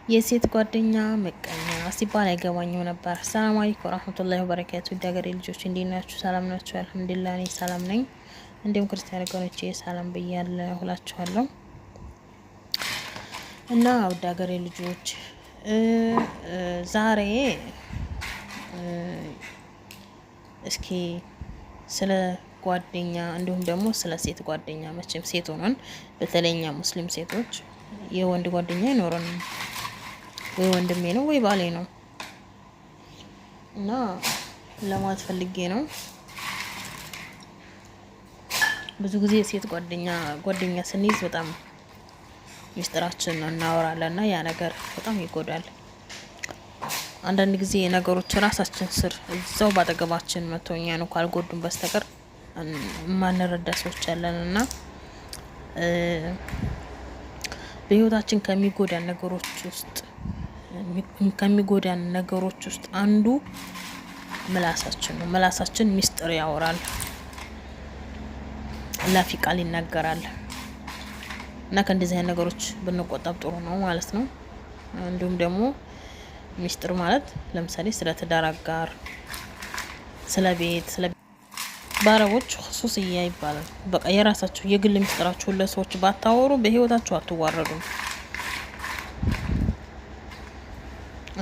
የሴት ጓደኛ ምቀኛ ሲባል አይገባኝም ነበር። ሰላም አለይኩም ወራህመቱላሂ ወበረካቱ። ሀገሬ ልጆች እንዴት ናችሁ? ሰላም ናችሁ? አልሐምዱሊላህ እኔ ሰላም ነኝ። እንዲሁም ክርስቲያን ወገኖቼ ሰላም ብያለሁ እላችኋለሁ። እና ውድ ሀገሬ ልጆች ዛሬ እስኪ ስለ ጓደኛ እንዲሁም ደግሞ ስለ ሴት ጓደኛ፣ መቼም ሴት ሆነን በተለይ እኛ ሙስሊም ሴቶች የወንድ ጓደኛ አይኖረንም። ወይ ወንድሜ ነው ወይ ባሌ ነው። እና ለማለት ፈልጌ ነው። ብዙ ጊዜ ሴት ጓደኛ ጓደኛ ስንይዝ በጣም ሚስጥራችን እናወራለን እና ያ ነገር በጣም ይጎዳል። አንዳንድ ጊዜ ነገሮች ራሳችን ስር እዛው ባጠገባችን መጥተው እኛን ካልጎዱን በስተቀር የማንረዳ ሰዎች ያለን እና በህይወታችን ከሚጎዳን ነገሮች ውስጥ ከሚጎዳን ነገሮች ውስጥ አንዱ ምላሳችን ነው። ምላሳችን ሚስጥር ያወራል፣ ላፊ ቃል ይናገራል እና ከእንደዚህ አይነት ነገሮች ብንቆጠብ ጥሩ ነው ማለት ነው። እንዲሁም ደግሞ ሚስጥር ማለት ለምሳሌ ስለ ትዳር አጋር፣ ስለ ቤት፣ ስለ በአረቦች ሱስያ ይባላል። በቃ የራሳችሁ የግል ሚስጥራችሁን ለሰዎች ባታወሩ በህይወታችሁ አትዋረዱም።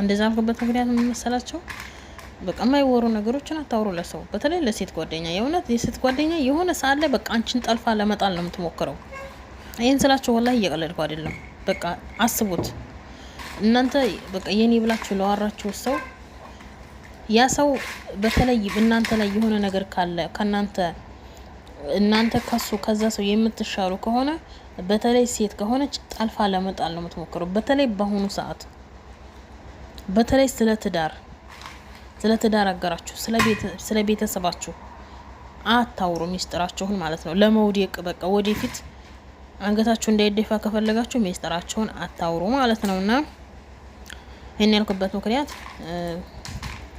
እንደዛ ያልኩበት ምክንያት ምን መሰላቸው? በቃ የማይወሩ ነገሮችን አታውሩ ለሰው፣ በተለይ ለሴት ጓደኛ። የእውነት የሴት ጓደኛ የሆነ ሰዓት ላይ በቃ አንቺን ጠልፋ ለመጣል ነው የምትሞክረው። ይህን ስላችሁ ወላሂ እየቀለድኩ አይደለም። በቃ አስቡት እናንተ በቃ የኔ ብላችሁ ለዋራችሁ ሰው ያ ሰው በተለይ እናንተ ላይ የሆነ ነገር ካለ ከእናንተ እናንተ ከሱ ከዛ ሰው የምትሻሉ ከሆነ በተለይ ሴት ከሆነች ጠልፋ ለመጣል ነው የምትሞክረው። በተለይ በአሁኑ ሰዓት በተለይ ስለ ትዳር ስለ ትዳር አጋራችሁ ስለ ቤተሰባችሁ አታውሩ፣ ሚስጥራችሁን ማለት ነው። ለመውደቅ በቃ ወደፊት አንገታችሁ እንዳይደፋ ከፈለጋችሁ ሚስጥራችሁን አታውሩ ማለት ነው። እና ይህን ያልኩበት ምክንያት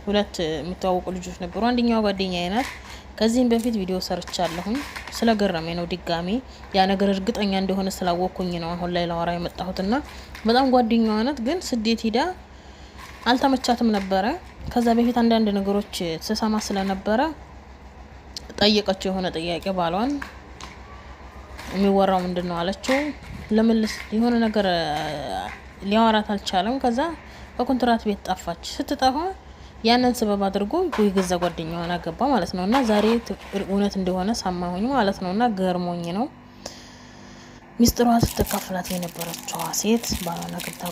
ሁለት የሚተዋወቁ ልጆች ነበሩ። አንደኛዋ ጓደኛዬ ናት። ከዚህም በፊት ቪዲዮ ሰርቻለሁኝ። ስለገረመኝ ነው ድጋሜ ያ ነገር እርግጠኛ እንደሆነ ስላወቅኩኝ ነው አሁን ላይ ላወራ የመጣሁትና በጣም ጓደኛዋ ናት፣ ግን ስደት ሂዳ አልተመቻትም ነበረ። ከዛ በፊት አንዳንድ ነገሮች ስሰማ ስለነበረ ጠየቀችው የሆነ ጥያቄ ባሏን። የሚወራው ምንድን ነው አለችው። ለምልስ የሆነ ነገር ሊያወራት አልቻለም። ከዛ በኮንትራት ቤት ጠፋች። ስትጠፋ ያንን ስበብ አድርጎ የገዛ ጓደኛዋን አገባ ማለት ነው። እና ዛሬ እውነት እንደሆነ ሰማሁኝ ማለት ነው። እና ገርሞኝ ነው። ሚስጥሯ ስትካፍላት የነበረችዋ ሴት ባሏን አግብታ